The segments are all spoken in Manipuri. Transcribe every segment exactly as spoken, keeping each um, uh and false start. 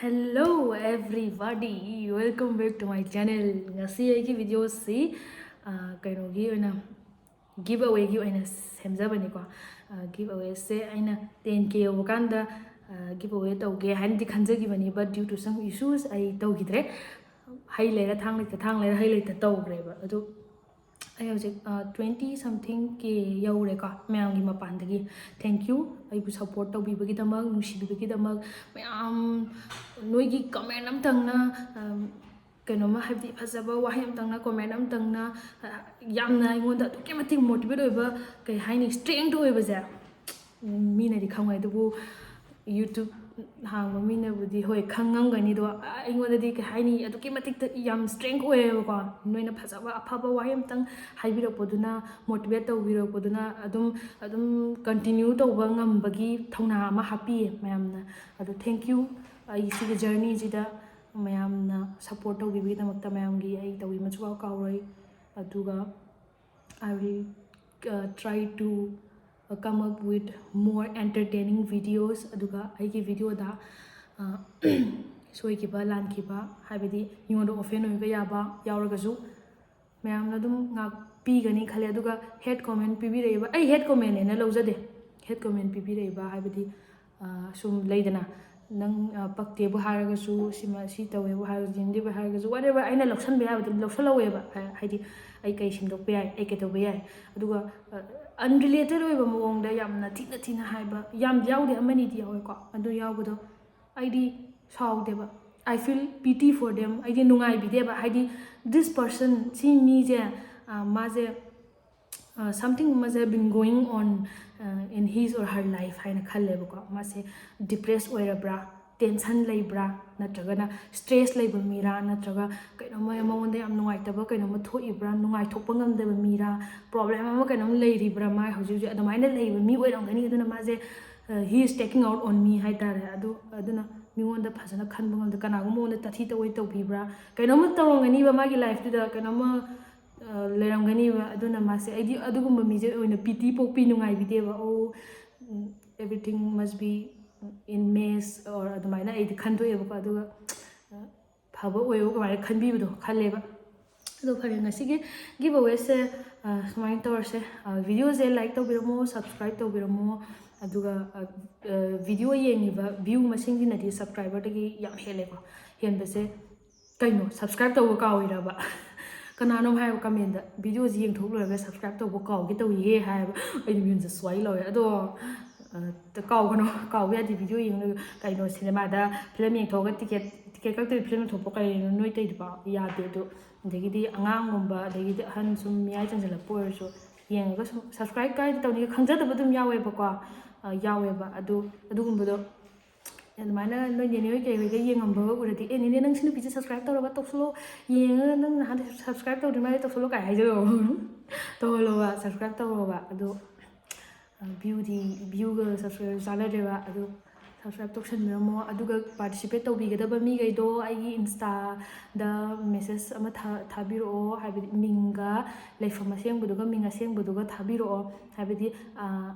Hello everybody, welcome back to my channel. ꯉꯁꯤ ꯑꯩꯒꯤ ꯚꯤꯗꯤꯑꯣꯁꯤ ꯀꯩꯅꯣꯒꯤ ꯑꯣꯏꯅ, ꯒꯤꯞ ꯑꯋꯦꯒꯤ ꯑꯣꯏꯅ ꯁꯦꯝꯖꯕꯅꯤꯀꯣ꯫ ꯒꯤꯞ ꯑꯋꯦꯁꯦ ꯑꯩꯅ ꯇꯦꯟ ꯀꯦ ꯌꯧꯕ ꯀꯥꯟꯗ ꯒꯤꯞ ꯑꯋꯦ ꯇꯧꯒꯦ ꯍꯥꯏꯅꯗꯤ ꯈꯟꯖꯈꯤꯕꯅꯤ, but due to some issues ꯑꯩ ꯇꯧꯈꯤꯗ꯭ꯔꯦ꯫ ꯍꯩ ꯂꯩꯔ ꯊꯥꯡ ꯂꯩꯇ, ꯊꯥꯡ ꯂꯩꯔ ꯍꯩ ꯂꯩꯇ ꯇꯧꯈ꯭ꯔꯦꯕ꯫ ꯑꯗꯨ ꯑꯩ ꯍꯧꯖꯤꯛ ꯇ꯭ꯋꯦꯟꯇꯤ ꯁꯝꯊꯤꯡ ꯀꯦ ꯌꯧꯔꯦꯀꯣ, ꯃꯌꯥꯝꯒꯤ ꯃꯄꯥꯟꯗꯒꯤ꯫ ꯊꯦꯡꯛ ꯌꯨ, ꯑꯩꯕꯨ ꯁꯞꯄꯣꯔꯠ ꯇꯧꯕꯤꯕꯒꯤꯗꯃꯛ, ꯅꯨꯡꯁꯤꯕꯤꯕꯒꯤꯗꯃꯛ꯫ ꯃꯌꯥꯝ ꯅꯣꯏꯒꯤ ꯀꯃꯦꯟ ꯑꯝꯇꯪꯅ ꯀꯩꯅꯣꯝꯃ, ꯍꯥꯏꯕꯗꯤ ꯐꯖꯕ ꯋꯥꯍꯩ ꯑꯝꯇꯪꯅ, ꯀꯣꯃꯦꯟ ꯑꯝꯇꯪꯅ ꯌꯥꯝꯅ ꯑꯩꯉꯣꯟꯗ ꯑꯗꯨꯛꯀꯤ ꯃꯇꯤꯛ ꯃꯣꯇꯤꯚꯦꯠ ꯑꯣꯏꯕ, ꯀꯩ ꯍꯥꯏꯅꯤ, ꯁ꯭ꯇꯔꯦꯡꯊ ꯑꯣꯏꯕꯁꯦ꯫ ꯃꯤꯅꯗꯤ ꯈꯪꯉꯣꯏ, ꯑꯗꯨꯕꯨ ꯌꯨꯇ꯭ꯌꯨꯕ ꯍꯥꯡꯕ ꯃꯤꯅꯕꯨꯗꯤ ꯍꯣꯏ ꯈꯪꯉꯝꯒꯅꯤ꯫ ꯑꯗꯣ ꯑꯩꯉꯣꯟꯗꯗꯤ, ꯀꯩ ꯍꯥꯏꯅꯤ, ꯑꯗꯨꯛꯀꯤ ꯃꯇꯤꯛꯇ ꯌꯥꯝ ꯁ꯭ꯇꯔꯦꯡꯊ ꯑꯣꯏꯌꯦꯕꯀꯣ꯫ ꯅꯣꯏꯅ ꯐꯖꯕ ꯑꯐꯕ ꯋꯥꯍꯩ ꯑꯝꯇꯪ ꯍꯥꯏꯕꯤꯔꯛꯄꯗꯨꯅ, ꯃꯣꯇꯤꯚꯦꯠ ꯇꯧꯕꯤꯔꯛꯄꯗꯨꯅ ꯑꯗꯨꯝ ꯑꯗꯨꯝ ꯀꯟꯇꯤꯅ꯭ꯌꯨ ꯇꯧꯕ ꯉꯝꯕꯒꯤ ꯊꯧꯅꯥ ꯑꯃ ꯍꯥꯞꯄꯤꯌꯦ ꯃꯌꯥꯝꯅ꯫ ꯑꯗꯣ ꯊꯦꯡꯛ ꯌꯨ꯫ ꯑꯩ ꯁꯤꯒꯤ ꯖꯔꯅꯤꯁꯤꯗ ꯃꯌꯥꯝꯅ ꯁꯞꯄꯣꯔꯠ ꯇꯧꯕꯤꯕꯒꯤꯗꯃꯛꯇ ꯃꯌꯥꯝꯒꯤ ꯑꯩ ꯇꯧꯕꯤꯃꯁꯨ ꯀꯥꯎꯔꯣꯏ꯫ ꯑꯗꯨꯒ I will try to come up with more entertaining videos꯫ ꯑꯗꯨꯒ ꯑꯩꯒꯤ ꯚꯤꯗꯤꯑꯣꯗ ꯁꯣꯏꯈꯤꯕ ꯂꯥꯟꯈꯤꯕ, ꯍꯥꯏꯕꯗꯤ ꯃꯤꯉꯣꯟꯗ ꯑꯣꯐꯦꯟ ꯑꯣꯏꯕ ꯌꯥꯕ ꯌꯥꯎꯔꯒꯁꯨ, ꯃꯌꯥꯝꯅ ꯑꯗꯨꯝ ꯉꯥꯛꯄꯤꯒꯅꯤ ꯈꯜꯂꯦ꯫ ꯑꯗꯨꯒ ꯍꯦꯠ ꯀꯣꯃꯦꯟ ꯄꯤꯕꯤꯔꯛꯏꯕ, ꯑꯩ ꯍꯦꯠ ꯀꯣꯃꯦꯟ ꯍꯥꯏꯅ ꯂꯧꯖꯗꯦ꯫ ꯍꯦꯠ ꯀꯣꯃꯦꯟ ꯄꯤꯕꯤꯔꯛꯏꯕ ꯍꯥꯏꯕꯗꯤ, ꯁꯨꯝ ꯂꯩꯗꯅ, ꯅꯪ ꯄꯛꯇꯦꯕꯨ ꯍꯥꯏꯔꯒꯁꯨ, ꯁꯤꯃ ꯁꯤ ꯇꯧꯋꯦꯕꯨ ꯍꯥꯏꯔꯒꯁꯨ, ꯌꯦꯡꯗꯦꯕꯨ ꯍꯥꯏꯔꯒꯁꯨ, whatever, ꯑꯩꯅ ꯂꯧꯁꯟꯕ ꯌꯥꯕꯗꯨ ꯂꯧꯁꯜꯍꯧꯋꯦꯕ꯫ ꯍꯥꯏꯗꯤ ꯑꯩ ꯀꯩ ꯁꯦꯝꯗꯣꯛꯄ ꯌꯥꯏ, ꯑꯩ ꯀꯩꯗꯧꯕ ꯌꯥꯏ꯫ ꯑꯗꯨꯒ ꯑꯟꯔꯤꯂꯦꯇꯦꯠ ꯑꯣꯏꯕ ꯃꯑꯣꯡꯗ ꯌꯥꯝꯅ ꯊꯤꯅ ꯊꯤꯅ ꯍꯥꯏꯕ ꯌꯥꯝꯗꯤ ꯌꯥꯎꯗꯦ, ꯑꯃꯅꯤꯗꯤ ꯌꯥꯎꯋꯦꯀꯣ꯫ ꯑꯗꯨ ꯌꯥꯎꯕꯗꯣ ꯑꯩꯗꯤ ꯁꯥꯎꯗꯦꯕ꯫ I feel pity for them꯫ ꯑꯩꯗꯤ ꯅꯨꯡꯉꯥꯏꯕꯤꯗꯦꯕ꯫ ꯍꯥꯏꯗꯤ this person, ꯁꯤ ꯃꯤꯁꯦ, ꯃꯥꯁꯦ something ꯑꯃꯁꯦ been going on in his or her life ꯍꯥꯏꯅ ꯈꯜꯂꯦꯕꯀꯣ꯫ ꯃꯥꯁꯦ ꯗꯤꯄ꯭ꯔꯦꯁ ꯑꯣꯏꯔꯕ꯭ꯔꯥ, ꯇꯦꯟꯁꯟ ꯂꯩꯕ꯭ꯔꯥ, ꯅꯠꯇ꯭ꯔꯒꯅ ꯁ꯭ꯇ꯭ꯔꯦꯁ ꯂꯩꯕ ꯃꯤꯔꯥ, ꯅꯠꯇ꯭ꯔꯒ ꯀꯩꯅꯣꯝꯃ ꯃꯉꯣꯟꯗ ꯌꯥꯝ ꯅꯨꯡꯉꯥꯏꯇꯕ ꯀꯩꯅꯣꯝꯃ ꯊꯣꯛꯏꯕ꯭ꯔꯥ, ꯅꯨꯡꯉꯥꯏꯊꯣꯛꯄ ꯉꯝꯗꯕ ꯃꯤꯔꯥ, ꯄ꯭ꯔꯣꯕ꯭ꯂꯦꯝ ꯑꯃ ꯀꯩꯅꯣꯝ ꯂꯩꯔꯤꯕ꯭ꯔꯥ, ꯃꯥ ꯍꯧꯖꯤꯛ ꯍꯧꯖꯤꯛ ꯑꯗꯨꯃꯥꯏꯅ ꯂꯩꯕ ꯃꯤ ꯑꯣꯏꯔꯝꯒꯅꯤ꯫ ꯑꯗꯨꯅ ꯃꯥꯁꯦ he is taking out on me ꯍꯥꯏ ꯇꯥꯔꯦ꯫ ꯑꯗꯨ ꯑꯗꯨꯅ ꯃꯤꯉꯣꯟꯗ ꯐꯖꯅ ꯈꯟꯕ ꯉꯝꯗ, ꯀꯅꯥꯒꯨꯝꯕ ꯃꯉꯣꯟꯗ ꯇꯥꯊꯤ ꯇꯧꯑꯣꯏ ꯇꯧꯕꯤꯕ꯭ꯔꯥ, ꯀꯩꯅꯣꯝꯃ ꯇꯧꯔꯝꯒꯅꯤꯕ ꯃꯥꯒꯤ ꯂꯥꯏꯐꯇꯨꯗ, ꯀꯩꯅꯣꯝꯃ ꯂꯩꯔꯝꯒꯅꯤꯕ꯫ ꯑꯗꯨꯅ ꯃꯥꯁꯦ, ꯑꯩꯗꯤ ꯑꯗꯨꯒꯨꯝꯕ ꯃꯤꯁꯦ ꯑꯣꯏꯅ PT ꯄꯣꯛꯄꯤ, ꯅꯨꯡꯉꯥꯏꯕꯤꯗꯦꯕ꯫ Oh, everything must be in May's or ꯑꯗꯨꯃꯥꯏꯅ ꯑꯩꯗꯤ ꯈꯟꯗꯣꯛꯑꯦꯕꯀꯣ꯫ ꯑꯗꯨꯒ ꯑ, ꯐꯕ ꯑꯣꯏꯌꯣ ꯀꯃꯥꯏꯅ ꯈꯟꯕꯤꯕꯗꯣ ꯈꯜꯂꯦꯕ꯫ ꯑꯗꯣ ꯐꯔꯦ, ꯉꯁꯤꯒꯤ ꯒꯤꯕ ꯑꯋꯦꯁꯦ ꯁꯨꯃꯥꯏꯅ ꯇꯧꯔꯁꯦ꯫ ꯚꯤꯗꯤꯑꯣꯁꯦ ꯂꯥꯏꯛ ꯇꯧꯕꯤꯔꯝꯃꯣ, ꯁꯕꯁꯀ꯭ꯔꯥꯏꯕ ꯇꯧꯕꯤꯔꯝꯃꯣ꯫ ꯑꯗꯨꯒ ꯚꯤꯗꯤꯑꯣ ꯌꯦꯡꯉꯤꯕ ꯚ꯭ꯌꯨ ꯃꯁꯤꯡꯁꯤꯅꯗꯤ ꯁꯕꯁꯀ꯭ꯔꯥꯏꯕꯔꯗꯒꯤ ꯌꯥꯝ ꯍꯦꯜꯂꯦꯀꯣ꯫ ꯍꯦꯟꯕꯁꯦ ꯀꯩꯅꯣ, ꯁꯕꯁꯀ꯭ꯔꯥꯏꯕ ꯇꯧꯕ ꯀꯥꯎꯏꯔꯕ? ꯀꯅꯥꯅꯣꯝ ꯍꯥꯏꯕ ꯀꯃꯦꯟꯗ, "ꯚꯤꯗꯤꯑꯣꯁꯤ ꯌꯦꯡꯊꯣꯛ ꯂꯣꯏꯔꯒ ꯁꯕꯁꯀ꯭ꯔꯥꯏꯕ ꯇꯧꯕ ꯀꯥꯎꯒꯦ ꯇꯧꯏꯌꯦ" ꯍꯥꯏꯕ꯫ ꯑꯩꯗꯤ ꯃꯤꯍꯨꯟꯁꯦ ꯁ꯭ꯋꯥꯏ ꯂꯧꯋꯦ꯫ ꯑꯗꯣ ꯑ, ꯀꯥꯎꯒꯅꯣ, ꯀꯥꯎꯕ ꯌꯥꯗꯦ꯫ ꯚꯤꯗꯤꯑꯣ ꯌꯦꯡꯂꯒ ꯀꯩꯅꯣ, ꯁꯤꯅꯦꯃꯥꯗ ꯐꯤꯂꯝ ꯌꯦꯡꯊꯣꯛꯑꯒ ꯇꯤꯀꯦꯠ ꯇꯤꯀꯦꯠ ꯀꯛꯇꯕꯤ ꯐꯤꯂꯝ ꯌꯦꯡꯊꯣꯛꯄ ꯀꯩꯅꯣ ꯅꯣꯏ ꯇꯧꯔꯤꯗꯨꯕꯣ? ꯌꯥꯗꯦ꯫ ꯑꯗꯣ ꯑꯗꯒꯤꯗꯤ ꯑꯉꯥꯡꯒꯨꯝꯕ, ꯑꯗꯒꯤꯗꯤ ꯑꯍꯟ ꯁꯨꯝ ꯃꯤꯌꯥꯏ ꯆꯟꯁꯤꯜꯂꯛꯄ ꯑꯣꯏꯔꯁꯨ ꯌꯦꯡꯉꯒ ꯁꯨꯝ ꯁꯕꯁꯀ꯭ꯔꯥꯏꯕ ꯀꯥꯏꯗ ꯇꯧꯅꯤꯒ ꯈꯪꯖꯗꯕ ꯑꯗꯨꯝ ꯌꯥꯎꯋꯦꯕꯀꯣ꯫ ꯑ, ꯌꯥꯎꯋꯦꯕ꯫ ꯑꯗꯨ ꯑꯗꯨꯒꯨꯝꯕꯗꯣ ꯑꯗꯨꯃꯥꯏꯅ ꯅꯣꯏ ꯅꯦꯅꯦ ꯍꯣꯏ ꯀꯩ ꯍꯣꯏꯒ ꯌꯦꯡꯉꯝꯕꯒ ꯎꯔꯗꯤ, "ꯑꯦ ꯅꯦꯅꯦ, ꯅꯪ ꯁꯤ ꯅꯨꯄꯤꯁꯦ ꯁꯕꯁꯀ꯭ꯔꯥꯏꯕ ꯇꯧꯔꯕ? ꯇꯧꯁꯜꯂꯣ, ꯌꯦꯡꯉꯒ ꯅꯪ ꯅꯍꯥꯟꯗꯩ ꯁꯕꯁꯀ꯭ꯔꯥꯏꯕ ꯇꯧꯗ꯭ꯔꯤ ꯃꯥꯜꯂꯦ, ꯇꯧꯁꯜꯂꯣ" ꯀꯥꯏ ꯍꯥꯏꯖꯜꯂꯣ꯫ ꯇꯧꯍꯜꯂꯣꯕ, ꯁꯕꯁꯀ꯭ꯔꯥꯏꯕ ꯇꯧꯍꯜꯂꯣꯕ꯫ ꯑꯗꯣ ꯚ꯭ꯌꯨꯗꯤ, ꯚ꯭ꯌꯨꯒ ꯁꯕꯁꯀ꯭ꯔꯥꯏꯕꯔ ꯆꯥꯟꯅꯗ꯭ꯔꯦꯕ꯫ ꯑꯗꯨ ꯁꯕꯁꯀ꯭ꯔꯥꯏꯕ ꯇꯧꯁꯟꯕꯤꯔꯝꯃꯣ꯫ ꯑꯗꯨꯒ ꯄꯥꯔꯇꯤꯁꯤꯄꯦꯠ ꯇꯧꯕꯤꯒꯗꯕ ꯃꯤꯈꯩꯗꯣ ꯑꯩꯒꯤ ꯏꯟꯁꯇꯥꯗ ꯃꯦꯁꯦꯖ ꯑꯃ ꯊꯥ-, ꯊꯥꯕꯤꯔꯛꯑꯣ꯫ ꯍꯥꯏꯕꯗꯤ ꯃꯤꯡꯒ ꯂꯩꯐꯝ ꯑꯁꯦꯡꯕꯗꯨꯒ ꯃꯤꯡ ꯑꯁꯦꯡꯕꯗꯨꯒ ꯊꯥꯕꯤꯔꯛꯑꯣ꯫ ꯍꯥꯏꯕꯗꯤ, ꯑ,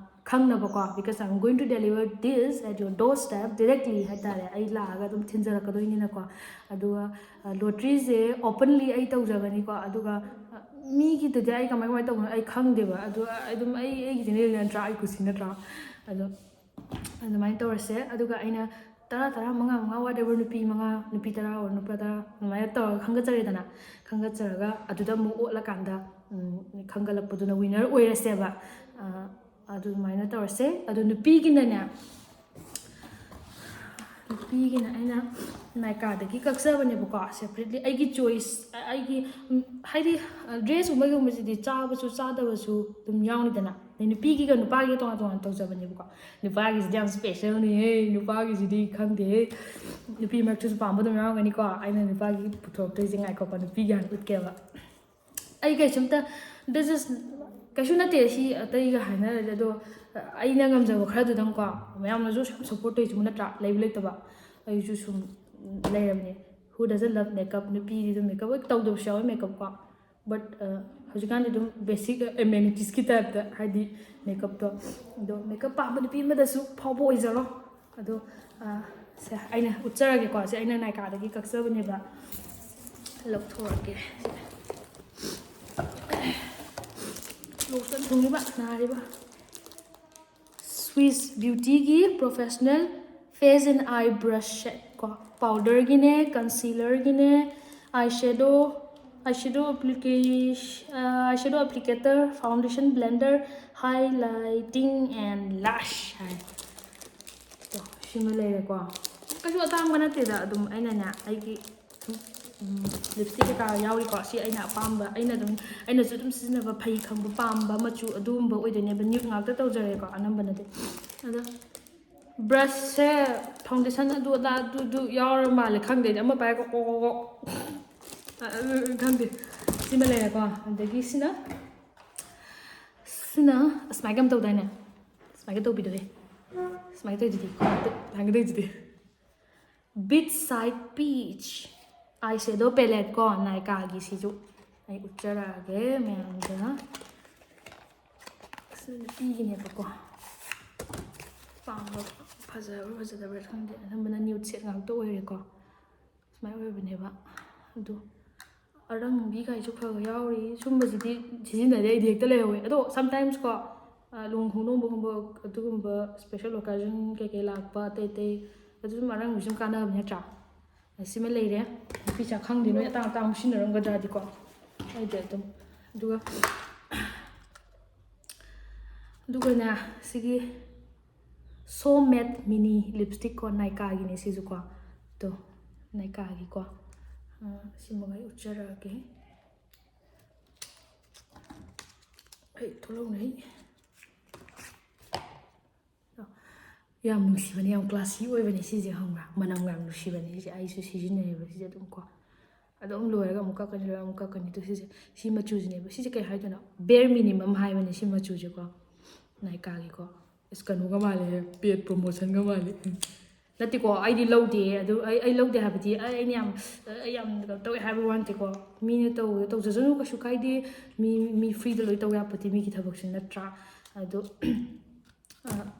ꯈꯪꯅꯕꯀꯣ, because I'm going to deliver this at your doorstep directly ꯍꯥꯏꯇꯥꯔꯦ꯫ ꯑꯩ ꯂꯥꯛꯑꯒ ꯑꯗꯨꯝ ꯊꯤꯟꯖꯔꯛꯀꯗꯣꯏꯅꯤꯅꯀꯣ꯫ ꯑꯗꯨꯒ ꯂꯣꯇ꯭ꯔꯤꯁꯦ ꯑꯣꯄꯟꯂꯤ ꯑꯩ ꯇꯧꯖꯒꯅꯤꯀꯣ꯫ ꯑꯗꯨꯒ, ꯑ, ꯃꯤꯒꯤꯗꯗꯤ ꯑꯩ ꯀꯃꯥꯏ ꯀꯃꯥꯏꯅ ꯇꯧꯕꯅꯣ ꯑꯩ ꯈꯪꯗꯦꯕ꯫ ꯑꯗꯨ ꯑꯗꯨꯝ ꯑꯩ ꯑꯩꯒꯤꯗꯤ ꯅꯠꯇ꯭ꯔꯥ, ꯑꯩ ꯀꯨꯁꯤ ꯅꯠꯇ꯭ꯔꯥ? ꯑꯗꯣ ꯑꯗꯨꯃꯥꯏꯅ ꯇꯧꯔꯁꯦ꯫ ꯑꯗꯨꯒ ꯑꯩꯅ ꯇꯔꯥ, ꯇꯔꯥ, ꯃꯉꯥ, ꯃꯉꯥ, whatever, ꯅꯨꯄꯤ ꯃꯉꯥ, ꯅꯨꯄꯤ ꯇꯔꯥ ꯑꯣꯔ ꯅꯨꯄꯥ ꯇꯔꯥ ꯑꯗꯨꯃꯥꯏꯅ ꯇꯧꯔꯒ ꯈꯟꯒꯠꯆꯔꯦꯗꯅ꯫ ꯈꯟꯒꯠꯆꯔꯒ ꯑꯗꯨꯗ ꯑꯃꯨꯛ ꯑꯣꯠꯂꯀꯥꯟꯗ, ꯎꯝ, ꯈꯟꯒꯠꯂꯛꯄꯗꯨꯅ ꯋꯤꯅꯔ ꯑꯣꯏꯔꯁꯦꯕ꯫ ꯑ, ꯑꯗꯨꯃꯥꯏꯅ ꯇꯧꯔꯁꯦ꯫ ꯑꯗꯣ ꯅꯨꯄꯤꯒꯤꯅꯅꯦ, ꯅꯨꯄꯤꯒꯤꯅ ꯑꯩꯅ ꯅꯥꯏꯀꯥꯗꯒꯤ ꯀꯛꯆꯕꯅꯦꯕꯀꯣ, ꯁꯦꯄꯔꯦꯠꯂꯤ꯫ ꯑꯩꯒꯤ ꯆꯣꯏꯁ, ꯑꯩꯒꯤ, ꯎꯝ, ꯍꯥꯏꯗꯤ, ꯗ꯭ꯔꯦꯁꯀꯨꯝꯕꯒꯨꯝꯕꯁꯤꯗꯤ ꯆꯥꯕꯁꯨ ꯆꯥꯗꯕꯁꯨ ꯑꯗꯨꯝ ꯌꯥꯎꯅꯤꯗꯅ꯫ ꯑꯗꯩ ꯅꯨꯄꯤꯒꯤꯒ ꯅꯨꯄꯥꯒꯤꯒ ꯇꯣꯉꯥꯟ ꯇꯣꯉꯥꯟ ꯇꯧꯖꯕꯅꯦꯕꯀꯣ꯫ ꯅꯨꯄꯥꯒꯤꯁꯤꯗꯤ ꯌꯥꯝ ꯏꯁꯄꯦꯁꯦꯜꯅꯤꯍꯦ, ꯅꯨꯄꯥꯒꯤꯁꯤꯗꯤ ꯈꯪꯗꯦꯍꯦ꯫ ꯅꯨꯄꯤ ꯃꯔꯛꯇꯁꯨ ꯄꯥꯝꯕ ꯑꯗꯨꯝ ꯌꯥꯎꯔꯝꯒꯅꯤꯀꯣ꯫ ꯑꯩꯅ ꯅꯨꯄꯥꯒꯤ ꯄꯨꯊꯣꯔꯛꯇꯣꯏꯁꯦ, ꯉꯥꯏꯈꯣꯀꯣ, ꯅꯨꯄꯤꯒꯤ ꯍꯥꯟꯅ ꯎꯠꯀꯦꯕ꯫ ꯑꯩ ꯀꯩꯁꯨꯝꯇ, this is, ꯀꯩꯁꯨ ꯅꯠꯇꯦ ꯁꯤ ꯑꯇꯩꯒ ꯍꯥꯏꯅꯔꯗꯤ꯫ ꯑꯗꯣ ꯑꯩꯅ ꯉꯝꯖꯕ ꯈꯔꯗꯨꯗꯪꯀꯣ, ꯃꯌꯥꯝꯅꯁꯨ ꯁꯨꯝ ꯁꯞꯄꯣꯔꯠ ꯇꯧꯔꯤꯁꯤꯕꯨ ꯅꯠꯇ꯭ꯔꯥ? ꯂꯩꯕ ꯂꯩꯇꯕ ꯑꯩꯁꯨ ꯁꯨꯝ ꯂꯩꯔꯕꯅꯦ꯫ Who doesn't love makeup? ꯅꯨꯄꯤꯗꯤ ꯑꯗꯨꯝ ꯃꯦꯀꯞ ꯍꯣꯏ ꯇꯧꯗꯕꯁꯨ ꯌꯥꯎꯋꯤ ꯃꯦꯀꯞꯀꯣ꯫ But, ꯑ, ꯍꯧꯖꯤꯛꯀꯥꯟꯗꯤ ꯑꯗꯨꯝ ꯕꯦꯁꯤꯛ ꯑꯦꯃꯦꯅꯤꯇꯤꯁꯀꯤ ꯇꯥꯏꯞꯇ, ꯍꯥꯏꯗꯤ ꯃꯦꯀꯞꯇꯣ꯫ ꯑꯗꯣ ꯃꯦꯀꯞ ꯄꯥꯝꯕ ꯅꯨꯄꯤ ꯑꯃꯗꯁꯨ ꯐꯥꯎꯕ ꯑꯣꯏꯖꯔꯣ꯫ ꯑꯗꯣ ꯁꯦ ꯑꯩꯅ ꯎꯠꯆꯔꯒꯦꯀꯣ꯫ ꯁꯦ ꯑꯩꯅ ꯅꯥꯏꯀꯥꯗꯒꯤ ꯀꯛꯆꯕꯅꯦꯕ꯫ ꯂꯧꯊꯣꯔꯛꯀꯦ꯫ ꯂꯣꯛꯁꯟ ꯊꯨꯡꯉꯤꯕ ꯅꯥꯔꯤꯕ꯫ Swiss Beautyꯒꯤ professional face and eye brush set ꯀꯣ꯫ Powderꯒꯤꯅꯦ, concealerꯒꯤꯅꯦ, eyeshadow, eyeshadow application, eyeshadow applicator, foundation blender, highlighting and lash ꯍꯥꯏ꯫ ꯁꯤꯃ ꯂꯩꯔꯦꯀꯣ꯫ ꯀꯩꯁꯨ ꯑꯇꯥꯡꯕ ꯅꯠꯇꯦꯗ, ꯑꯗꯨꯝ ꯑꯩꯅꯅꯦ ꯑꯩꯒꯤ ꯂꯤꯞꯁꯇꯤꯛ ꯀꯩꯀꯥ ꯌꯥꯎꯔꯤꯀꯣ꯫ ꯁꯤ ꯑꯩꯅ ꯑꯄꯥꯝꯕ, ꯑꯩꯅ ꯑꯗꯨꯝ, ꯑꯩꯅꯁꯨ ꯑꯗꯨꯝ ꯁꯤꯖꯤꯟꯅꯕ, ꯐꯩ ꯈꯪꯕ, ꯄꯥꯝꯕ ꯃꯆꯨ ꯑꯗꯨꯒꯨꯝꯕ ꯑꯣꯏꯗꯣꯏꯅꯦꯕ꯫ Nude ꯉꯥꯛꯇ ꯇꯧꯖꯔꯦꯀꯣ ꯑꯅꯝꯕꯅꯗꯤ꯫ ꯑꯗꯣ ꯕ꯭ꯔꯁꯁꯦ ꯐꯥꯎꯟꯗꯦꯁꯟ ꯑꯗꯨ ꯑꯗꯥ ꯑꯗꯨꯗꯨ ꯌꯥꯎꯔ ꯃꯥꯜꯂꯦ, ꯈꯪꯗꯦ ꯑꯩꯗꯤ꯫ ꯑꯃ ꯄꯥꯏꯔꯒ ꯀꯣꯛ ꯀꯣꯛ ꯀꯣꯛ ꯑ, ꯑ, ꯈꯪꯗꯦ꯫ ꯁꯤꯃ ꯂꯩꯔꯦꯀꯣ꯫ ꯑꯗꯒꯤ ꯁꯤꯅ ꯁꯤꯅ ꯑꯁꯨꯃꯥꯏꯅ ꯑꯃ ꯇꯧꯗꯥꯏꯅꯦ? ꯁꯨꯃꯥꯏꯅ ꯇꯧꯕꯤꯗꯣꯍꯦ꯫ ꯁꯨꯃꯥꯏꯅ ꯇꯧꯔꯤꯗꯨꯗꯤ꯫ ꯁꯨꯃꯥꯏꯅ ꯇꯧꯔꯤꯗꯨꯗꯤ꯫ Beachside Peach eyeshadow palette ꯀꯣ, ꯅꯥꯏꯀꯥꯒꯤ꯫ ꯁꯤꯁꯨ ꯑꯩ ꯎꯠꯆꯔꯛꯑꯒꯦ ꯃꯌꯥꯝꯗ꯫ ꯁꯤ ꯅꯨꯄꯤꯒꯤꯅꯦꯕꯀꯣ꯫ ꯄꯥꯝꯕ ꯐꯖꯕ꯭ꯔꯥ ꯐꯖꯗꯕ꯭ꯔꯥ ꯈꯪꯗꯦ, ꯑꯅꯝꯕꯅ nude set ꯉꯥꯛꯇ ꯑꯣꯏꯔꯦꯀꯣ꯫ ꯁꯨꯃꯥꯏꯅ ꯑꯣꯏꯕꯅꯦꯕ꯫ ꯑꯗꯣ ꯑꯔꯪꯕꯤ ꯀꯥꯏꯁꯨ ꯈꯔ ꯈꯔ ꯌꯥꯎꯔꯤ꯫ ꯁꯨꯝꯕꯁꯤꯗꯤ ꯁꯤꯖꯤꯟꯅꯗꯦ ꯑꯩꯗꯤ, ꯍꯦꯛꯇ ꯂꯩꯍꯧꯋꯦ꯫ ꯑꯗꯣ sometimes ꯀꯣ, ꯑ, ꯂꯨꯍꯣꯡ ꯈꯣꯡꯗꯣꯡꯕꯒꯨꯝꯕ, ꯑꯗꯨꯒꯨꯝꯕ special occasion ꯀꯩꯀꯩ ꯂꯥꯛꯄ ꯑꯇꯩ ꯑꯇꯩ, ꯑꯗꯨ ꯁꯨꯝ ꯑꯔꯪꯕꯁꯨ ꯁꯨꯝ ꯀꯥꯟꯅꯕ ꯅꯠꯇ꯭ꯔꯥ? ꯁꯤꯃ ꯂꯩꯔꯦ꯫ ꯅꯨꯄꯤ ꯆꯥꯛ ꯈꯪꯗꯦ, ꯅꯣꯏ ꯑꯇꯥꯡ ꯑꯇꯥꯡꯕ ꯁꯤꯖꯤꯟꯅꯔꯝꯒꯗ꯭ꯔꯗꯤꯀꯣ꯫ ꯑꯩꯗꯤ ꯑꯗꯨꯝ, ꯑꯗꯨꯒ ꯑꯗꯨꯒꯅꯦ ꯁꯤꯒꯤ So Matte Mini lipstick ꯀꯣ, ꯅꯥꯏꯀꯥꯒꯤꯅꯦ ꯁꯤꯁꯨꯀꯣ꯫ ꯑꯗꯣ ꯅꯥꯏꯀꯥꯒꯤꯀꯣ꯫ ꯑ, ꯁꯤꯃꯒ ꯑꯩ ꯎꯠꯆꯔꯛꯑꯒꯦ꯫ ꯑꯩ ꯊꯣꯛꯂꯛꯅꯩ꯫ ꯌꯥꯝ ꯅꯨꯡꯁꯤꯕꯅꯦ, ꯌꯥꯝ classy ꯑꯣꯏꯕꯅꯦ ꯁꯤꯁꯦ, ꯈꯪꯕ꯭ꯔꯥ? ꯃꯅꯝꯒ ꯌꯥꯝ ꯅꯨꯡꯁꯤꯕꯅꯦ ꯁꯤꯁꯦ, ꯑꯩꯁꯨ ꯁꯤꯖꯤꯟꯅꯩꯌꯦꯕ ꯁꯤꯁꯦ ꯑꯗꯨꯝ ꯀꯣ꯫ ꯑꯗꯨꯝ ꯂꯣꯏꯔꯒ ꯑꯃꯨꯛ ꯀꯛꯀꯅꯤ, ꯂꯣꯏꯔꯒ ꯑꯃꯨꯛ ꯀꯛꯀꯅꯤ꯫ ꯑꯗꯨ ꯁꯤꯁꯦ, ꯁꯤ ꯃꯆꯨꯁꯤꯅꯦꯕ꯫ ꯁꯤꯁꯦ ꯀꯩ ꯍꯥꯏꯗꯣꯏꯅꯣ? Bare Minimum ꯍꯥꯏꯕꯅꯦ ꯁꯤ ꯃꯆꯨꯁꯦꯀꯣ, ꯅꯥꯏꯀꯥꯒꯤꯀꯣ꯫ ꯑꯁ, ꯀꯩꯅꯣꯒ ꯃꯥꯜꯂꯦ, paid promotionꯒ ꯃꯥꯜꯂꯦ꯫ ꯎꯝ꯫ ꯅꯠꯇꯦꯀꯣ, ꯑꯩꯗꯤ ꯂꯧꯗꯦ꯫ ꯑꯗꯨ ꯑꯩ, ꯑꯩ ꯂꯧꯗꯦ ꯍꯥꯏꯕꯗꯤ ꯑꯩ, ꯑꯩꯅ ꯌꯥꯝ, ꯑꯩ ꯌꯥꯝ ꯀꯩꯅꯣ ꯇꯧꯋꯦ ꯍꯥꯏꯕ ꯋꯥ ꯅꯠꯇꯦꯀꯣ꯫ ꯃꯤꯅ ꯇꯧꯕꯗ ꯇꯧꯖꯁꯅꯨ, ꯀꯩꯁꯨ ꯀꯥꯏꯗꯦ꯫ ꯃꯤ, ꯃꯤ freeꯗ ꯂꯣꯏ ꯇꯧ ꯌꯥꯄꯣꯠꯇꯦ, ꯃꯤꯒꯤ ꯊꯕꯛꯁꯤ, ꯅꯠꯇ꯭ꯔꯥ? ꯑꯗꯣ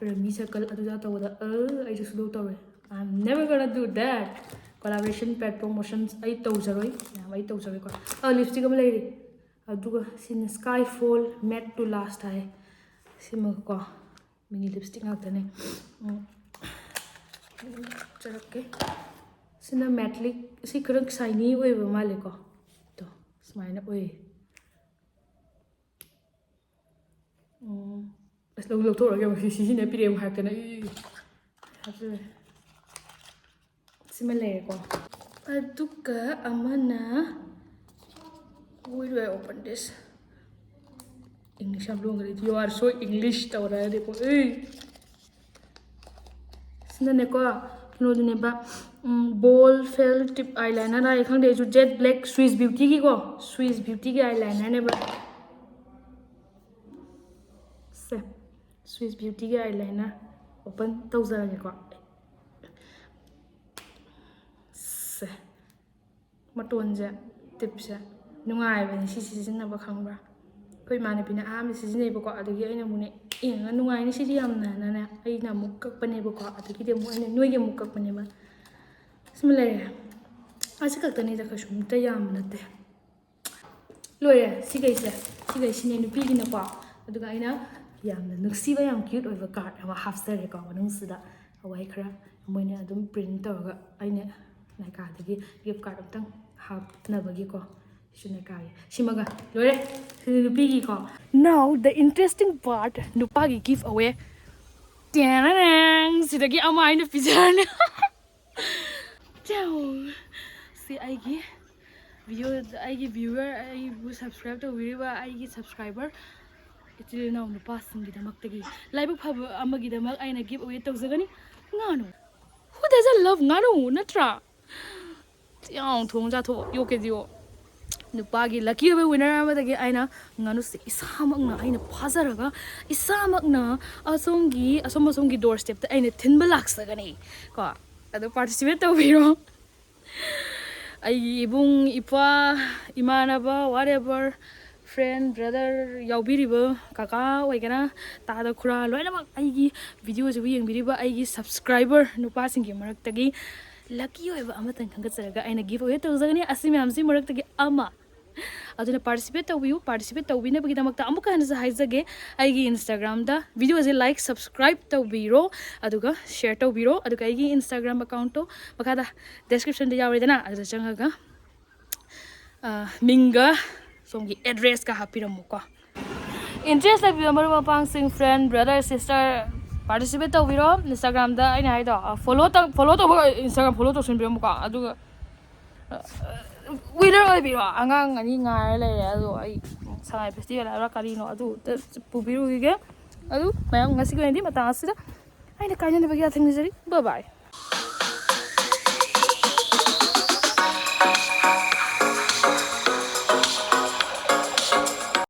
ꯔꯦꯃꯤ ꯁꯥꯏꯀꯜ ꯑꯗꯨꯗ ꯇꯧꯕꯗ ꯑ ꯑꯩꯁꯨ ꯁꯨꯗꯧ ꯇꯧꯔꯦ. I'm never gonna do that. Collaboration, paid promotions ꯑꯩ ꯇꯧꯖꯔꯣꯏ. ꯃꯌꯥꯝ ꯑꯩ ꯇꯧꯖꯔꯣꯏꯀꯣ. ꯑ ꯂꯤꯞꯁꯇꯤꯛ ꯑꯃ ꯂꯩꯔꯤ. ꯑꯗꯨꯒ ꯁꯤꯅ Skyfall Matte to Last ꯍꯥꯏ. ꯁꯤꯃꯒꯀꯣ ꯃꯤꯅꯤ ꯂꯤꯞꯁꯇꯤꯛ ꯉꯥꯛꯇꯅꯦ. ꯎꯝ. ꯆꯔꯛꯀꯦ. ꯁꯤꯅ ꯃꯦꯠꯂꯤꯛ. ꯁꯤ ꯈꯔ ꯁꯥꯏꯅꯤ ꯑꯣꯏꯕ ꯃꯥꯜꯂꯦꯀꯣ. ꯇꯣ ꯁꯨꯃꯥꯏꯅ ꯑꯣꯏꯌꯦ. ꯎꯝ. ꯑꯁ ꯂꯧ ꯂꯧꯊꯣꯛꯑꯒꯦ ꯑꯃꯨꯛ ꯁꯤ ꯁꯤꯖꯤꯟꯅ ꯄꯤꯔꯛꯑꯦ ꯑꯃꯨꯛ ꯍꯥꯏꯔꯛꯇꯅ ꯑꯩ ꯍꯥꯞꯆꯤꯜꯂꯦ. ꯁꯤꯃ ꯂꯩꯔꯦꯀꯣ. ꯑꯗꯨꯒ ꯑꯃꯅ, where do I open this? English ꯌꯥꯝ ꯂꯣꯟꯈ꯭ꯔꯦ. You are so English ꯇꯧꯔꯛꯑꯗꯤꯀꯣ ꯑꯩ. ꯁꯤꯅꯅꯦꯀꯣ ꯀꯩꯅꯣꯗꯨꯅꯦꯕ. ꯕꯣꯜ ꯐꯦꯜ ꯇꯤꯞ ꯑꯥꯏ ꯂꯥꯏꯅꯔ ꯍꯥꯏ ꯈꯪꯗꯦ ꯑꯩꯁꯨ. ꯖꯦꯠ ꯕ꯭ꯂꯦꯛ ꯁ꯭ꯋꯤꯁ ꯕ꯭ꯌꯨꯇꯤꯒꯤꯀꯣ. ꯁ꯭ꯋꯤꯁ ꯕ꯭ꯌꯨꯇꯤꯒꯤ ꯑꯥꯏ ꯂꯥꯏꯅꯔꯅꯦꯕ. ꯁꯦ ꯁ꯭ꯋꯤꯁ ꯕ꯭ꯌꯨꯇꯤꯒꯤ ꯑꯥꯏ ꯂꯥꯏꯅꯔ ꯑꯣꯄꯟ ꯇꯧꯖꯔꯒꯦꯀꯣ. ꯁꯦ ꯃꯇꯣꯟꯁꯦ, ꯇꯤꯞꯁꯦ ꯅꯨꯡꯉꯥꯏꯕꯅꯦ ꯁꯤ ꯁꯤꯖꯤꯟꯅꯕ, ꯈꯪꯕ꯭ꯔꯥ? ꯑꯩꯈꯣꯏ ꯏꯃꯥꯟꯅꯕꯤꯅ ꯑꯍꯥꯟꯕ ꯁꯤꯖꯤꯟꯅꯩꯕꯀꯣ. ꯑꯗꯨꯒꯤ ꯑꯩꯅ ꯑꯃꯨꯛꯅꯦ ꯌꯦꯡꯉꯒ ꯅꯨꯡꯉꯥꯏꯅꯤ ꯁꯤꯗꯤ ꯌꯥꯝꯅꯅꯅꯦ ꯑꯩꯅ ꯑꯃꯨꯛ ꯀꯛꯄꯅꯦꯕꯀꯣ. ꯑꯗꯨꯒꯤꯗꯤ ꯑꯃꯨꯛ ꯑꯩꯅ ꯅꯣꯏꯒꯤ ꯑꯃꯨꯛ ꯀꯛꯄꯅꯦꯕ. ꯁꯤꯃ ꯂꯩꯔꯦ. ꯑꯁꯤ ꯈꯛꯇꯅꯤꯗ, ꯀꯩꯁꯨꯝꯇ ꯌꯥꯝꯕ ꯅꯠꯇꯦ. ꯂꯣꯏꯔꯦ ꯁꯤꯈꯩꯁꯦ. ꯁꯤꯈꯩꯁꯤꯅꯦ ꯅꯨꯄꯤꯒꯤꯅꯀꯣ. ꯑꯗꯨꯒ ꯑꯩꯅ ꯌꯥꯝꯅ ꯅꯨꯡꯁꯤꯕ, ꯌꯥꯝ ꯀ꯭ꯌꯨꯠ ꯑꯣꯏꯕ ꯀꯥꯔꯠ ꯑꯃ ꯍꯥꯞꯆꯔꯦꯀꯣ ꯃꯅꯨꯡꯁꯤꯗ. ꯋꯥꯍꯩ ꯈꯔ ꯃꯣꯏꯅ ꯑꯗꯨꯝ ꯄ꯭ꯔꯤꯟ ꯇꯧꯔꯒ ꯑꯩꯅ ꯅꯥꯏꯀꯥꯗꯒꯤ ꯒꯤꯐ ꯀꯥꯔꯠ ꯑꯝꯇꯪ ꯍꯥꯞꯅꯕꯒꯤꯀꯣ. ꯁꯤꯁꯨ ꯅꯥꯏꯀꯥꯒꯤ. ꯁꯤꯃꯒ ꯂꯣꯏꯔꯦ. ꯁꯤꯗꯤ ꯅꯨꯄꯤꯒꯤꯀꯣ. Now the interesting part, ꯅꯨꯄꯥꯒꯤ ꯒꯤꯐ ꯑꯋꯦ. ꯇꯦꯅꯦꯡ! ꯁꯤꯗꯒꯤ ꯑꯃ ꯑꯩꯅ ꯄꯤꯖꯔꯅꯤ. ꯆꯥꯎ! ꯁꯤ ꯑꯩꯒꯤ ꯚꯤꯌꯨ, ꯑꯩꯒꯤ ꯚꯤꯌꯨꯋꯔ, ꯑꯩꯕꯨ ꯁꯕꯁꯀ꯭ꯔꯥꯏꯕ ꯇꯧꯕꯤꯔꯤꯕ ꯑꯩꯒꯤ ꯁꯕꯁꯀ꯭ꯔꯥꯏꯕꯔ ꯏꯆꯤꯜ ꯏꯅꯥꯎ ꯅꯨꯄꯥꯁꯤꯡꯒꯤꯗꯃꯛꯇꯒꯤ ꯂꯥꯏꯕꯛ ꯐꯕ ꯑꯃꯒꯤꯗꯃꯛ ꯑꯩꯅ ꯒꯤꯐ ꯑꯋꯦ ꯇꯧꯖꯒꯅꯤ. ꯉꯥꯅꯨ. Who doesn't love ꯉꯥꯅꯨ, ꯅꯠꯇ꯭ꯔꯥ? ꯌꯥꯝ ꯊꯣꯡ ꯆꯥꯊꯣꯛ ꯌꯣꯛꯀꯦꯗꯤꯌꯣ. ꯅꯨꯄꯥꯒꯤ ꯂꯛꯀꯤ ꯑꯣꯏꯕ ꯋꯤꯅꯔ ꯑꯃꯗꯒꯤ ꯑꯩꯅ ꯉꯥꯅꯨꯁꯦ ꯏꯁꯥꯃꯛꯅ ꯑꯩꯅ ꯐꯥꯖꯔꯒ ꯏꯁꯥꯃꯛꯅ ꯑꯁꯣꯝꯒꯤ, ꯑꯁꯣꯝ ꯑꯁꯣꯝꯒꯤ ꯗꯣꯔ ꯁ꯭ꯇꯦꯞꯇ ꯑꯩꯅ ꯊꯤꯟꯕ ꯂꯥꯛꯆꯒꯅꯤ ꯀꯣ. ꯑꯗꯣ ꯄꯥꯔꯇꯤꯁꯤꯄꯦꯠ ꯇꯧꯕꯤꯔꯣ. ꯑꯩꯒꯤ ꯏꯕꯨꯡ, ꯏꯄ꯭ꯋꯥ, ꯏꯃꯥꯟꯅꯕ, whatever, Friend, brother, ꯌꯥꯎꯕꯤꯔꯤꯕ ꯀꯀꯥ ꯑꯣꯏꯒꯦꯔꯥ, ꯇꯥꯗ ꯈꯨꯔꯥ, ꯂꯣꯏꯅꯃꯛ ꯑꯩꯒꯤ ꯚꯤꯗꯤꯑꯣꯁꯤꯕꯨ ꯌꯦꯡꯕꯤꯔꯤꯕ ꯑꯩꯒꯤ subscriber ꯅꯨꯄꯥꯁꯤꯡꯒꯤ ꯃꯔꯛꯇꯒꯤ lucky ꯑꯣꯏꯕ ꯑꯃꯇꯪ ꯈꯟꯒꯠꯆꯔꯒ ꯑꯩꯅ give away ꯇꯧꯖꯒꯅꯤ꯫ ꯑꯁꯤ ꯃꯌꯥꯝꯁꯤ ꯃꯔꯛꯇꯒꯤ ꯑꯃ꯫ ꯑꯗꯨꯅ participate ꯇꯧꯕꯤꯌꯨ꯫ Participate ꯇꯧꯕꯤꯅꯕꯒꯤꯗꯃꯛꯇ ꯑꯃꯨꯛꯀ ꯍꯟꯅꯁꯨ ꯍꯥꯏꯖꯒꯦ, ꯑꯩꯒꯤ Instagram ꯗ ꯚꯤꯗꯤꯑꯣꯁꯦ like, subscribe ꯇꯧꯕꯤꯔꯣ, ꯑꯗꯨꯒ share ꯇꯧꯕꯤꯔꯣ꯫ ꯑꯗꯨꯒ ꯑꯩꯒꯤ Instagram account ꯇꯣ ꯃꯈꯥꯗ description ꯗ ꯌꯥꯎꯔꯦꯗꯅ, ꯑꯗꯨꯗ ꯆꯪꯉꯒ, ꯑ, ꯃꯤꯡꯒ ꯁꯣꯝꯒꯤ address ꯀ ꯍꯥꯞꯄꯤꯔꯝꯃꯨꯀꯣ꯫ Interest ꯂꯩꯕꯤꯕ ꯃꯔꯨꯞ ꯃꯄꯥꯡꯁꯤꯡ, friend, brother, sister, participate ꯇꯧꯕꯤꯔꯣ꯫ Instagram ꯗ ꯑꯩꯅ ꯍꯥꯏꯗꯣ, ꯑ, follow ꯇꯧ-, follow ꯇꯧꯕ, Instagram follow ꯇꯧꯁꯤꯟꯕꯤꯔꯝꯃꯨꯀꯣ꯫ ꯑꯗꯨꯒ, ꯑ, winner ꯑꯣꯏꯕꯤꯔꯣ꯫ ꯑꯉꯥꯡ ꯑꯅꯤ ꯉꯥꯏꯔ ꯂꯩꯔꯦ, ꯑꯗꯣ ꯑꯩ ꯁꯉꯥꯏ festival ꯍꯥꯏꯕ꯭ꯔꯥ ꯀꯔꯤꯅꯣ, ꯑꯗꯨ ꯑꯝꯇ ꯄꯨꯕꯤꯔꯨꯈꯤꯒꯦ꯫ ꯑꯗꯨ ꯃꯌꯥꯝ, ꯉꯁꯤꯒꯤ ꯑꯣꯏꯅꯗꯤ ꯃꯇꯥꯡ ꯑꯁꯤꯗ ꯑꯩꯅ ꯀꯥꯏꯅꯅꯕꯒꯤ ꯌꯥꯊꯪ ꯅꯤꯖꯔꯤ꯫ Bye bye꯫